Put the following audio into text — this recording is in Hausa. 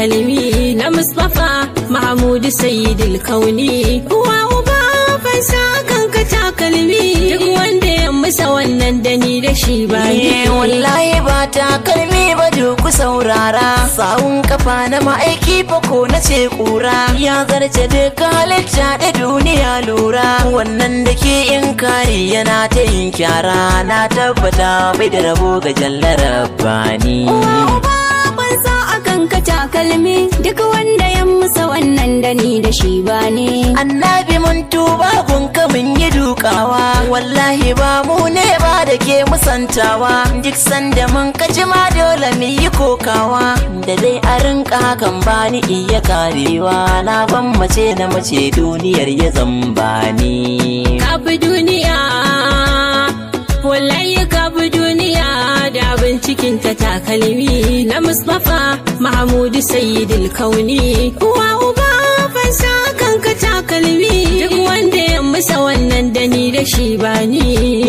takalmi na Mustapha Mahmudu Sayyidul Kauni. Uwa uba, fansa kanka takalmi, duk wanda ya musa wannan da ni da shi ba ni. Wallahi ba takalmi ba, ku saurara, sawun kafa na ma'aiki fa ko na ce kura, ya zarce duka halitta da duniya lura. Wannan da ke in kari yana ta yin kyara, na tabbata bai da rabo ga jallar rabbani. Uwa uba, fansa akan ka takalmi, duk wanda ya musa wannan da ni da shi ba ne. Annabi, mun tuba gunka, mun yi dukawa, wallahi ba mu ne ba da ke musantawa. Duk sanda mun kaji ma dole mu yi kokawa, da dai a rinka hakan bani iya karewa. Na ban mace na mace duniyar ya zambani. Kafi duniya, wallahi kafi duniya da abin cikin ta takalmi na Mustapha Mahmudu Sayyidul Kauni. Uwa uba, fansa kanka takalmi, duk wanda ya musa wannan da ni da shi ba ni.